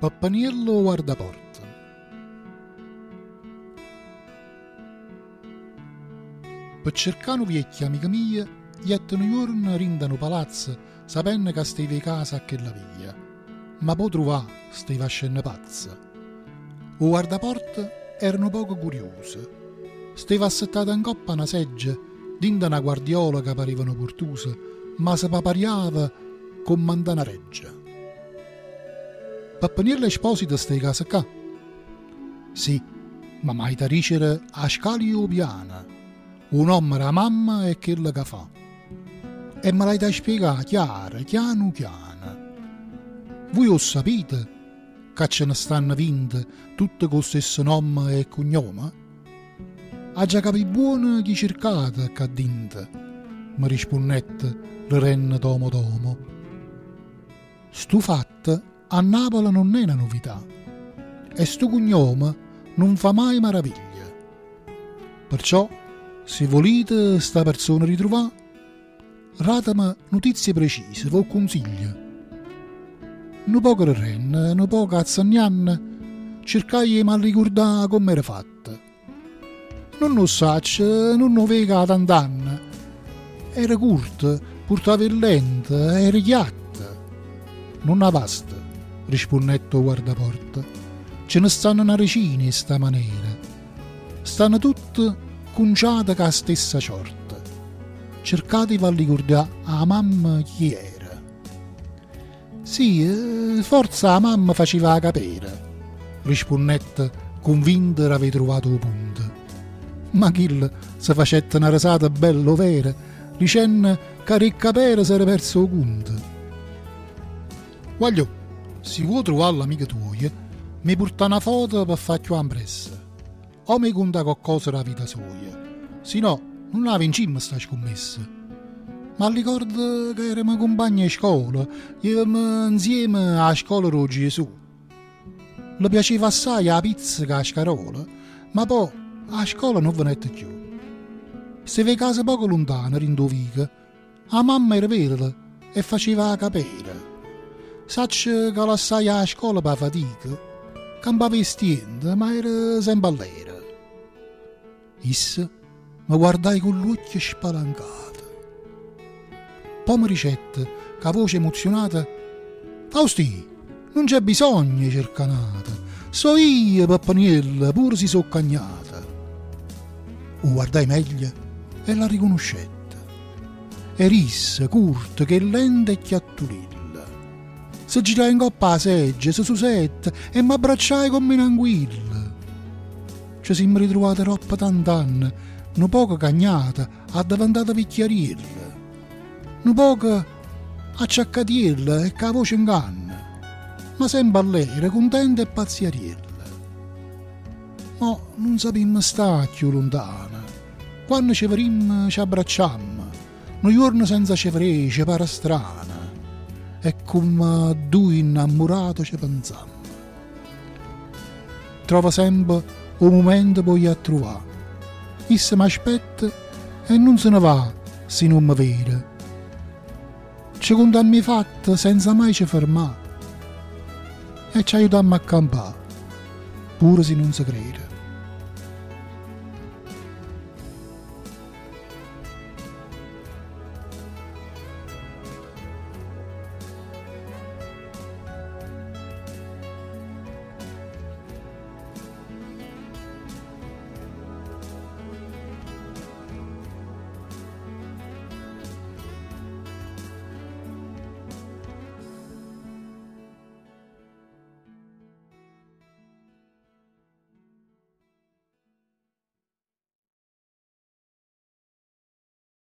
Peppeniello 'o guardaporta. Pe cercà nu viecchio amico mio jette nu juorno dint' a nu palazzo sapenno ca steva 'e casa a chella via, ma p' 'o truvà steva ascenno pazzo. 'O guardaporta era nu poco curiuso, steva assettato 'ncopp' a na seggia dint' a na guardiola ca pareva nu purtuso, ma se papariava comm' 'int' a na reggia. Peppeniello Esposito sta 'e casa ccà? Sì, ma m'aita dicere 'a scala e 'o piano, 'o nomme d' 'a mamma e chello ca fa. E me l'aita spiegà chiaro, chianu chiano. Vuje 'o ssapite ca ce ne stanno 20 tutte cu 'o stesso nomme e cugnome? Aggia capì buono chi cercate ccà dinto, me rispunnette rerenno tomo tomo. Stu fatto a Napule nun è na nuvità e stu cugnome nun fa maje maraviglia. Perciò, si vulite sta perzona ritruvà, rateme nutizie precise, v'o cunsiglio. Nu poco rerenno, nu poco azzannianno, cercaje 'e m'allicurdà comm'era fatto. Nun 'o ssaccio, nun 'o veco 'a tant'anne. Era curto, purtava 'e llente, era chiatto. Nun avasta, rispunnette 'o guardaporta, ce ne stanno na decina 'e sta manera. Stanno tutte cunciate cu 'a stessa ciorta. Cercate 'e v'allicurdà 'a mamma chi era. Sì, forze 'a mamma faceva 'a capera, rispunnette cunvinto d'avè truvato 'o punto. Ma chillo se facette na resata bella overa, dicenno ca d' 'e capere s'era perzo 'o cunto. Guagliò, si vuò truvà ll'amico tuojo, m'hê purtà na foto pe fà cchiù ampressa. O me cunta coccosa d' 'a vita soja, si no nun 'a vincimmo sta scummessa. M'allicordo ca eremo cumpagne 'e scola, jevemo nzieme 'a scola d' 'o Giesù. Le piaceva assaje 'a pizza cu 'a scarola, ma po' 'a scola nun venette cchiù. Steva 'e casa poco luntano, dint' 'o vico, 'A mamma era verla e faceva 'a capera. Saccio ca lassaje 'a scola p' 'a fatica, campava 'e stiente, ma era sempe allera. Isso me guardaje cu ll'uocchie spalancate. Po' me dicette cu 'a voce emozionata, Faustì, nun c'è bisogno 'e cercà n'ato, so' io Peppeniello, pure si so' cagnato. 'O guardai meglio e l'arricunuscette. Era isso, curto, ch' 'e lente e chiattulillo. Se giraje 'ncopp' 'a seggia, se susette e m'abbracciaje comme n'anguillo. Ce simmo ritruvate doppo tant'anne, nu poco cagnato, addeventato vicchiariello. Nu poco acciaccatiello e cu 'a voce 'nganna, ma sempe allero, cuntento e pazziariello. Mo nun sapimmo sta cchiù luntano, quanno ce vedimmo ce abbracciammo, nu juorno senza ce vedé ce pare strano, è comme dduje nnammurate ce penzammo. Trovo sempe 'o mumento p' 'o jì a truvà. Isso m'aspetta e nun se ne va si nun me vede. Ce cuntammo 'e fatte senza mai ce fermà e ce aiutammo a campà, pure si nun se crede.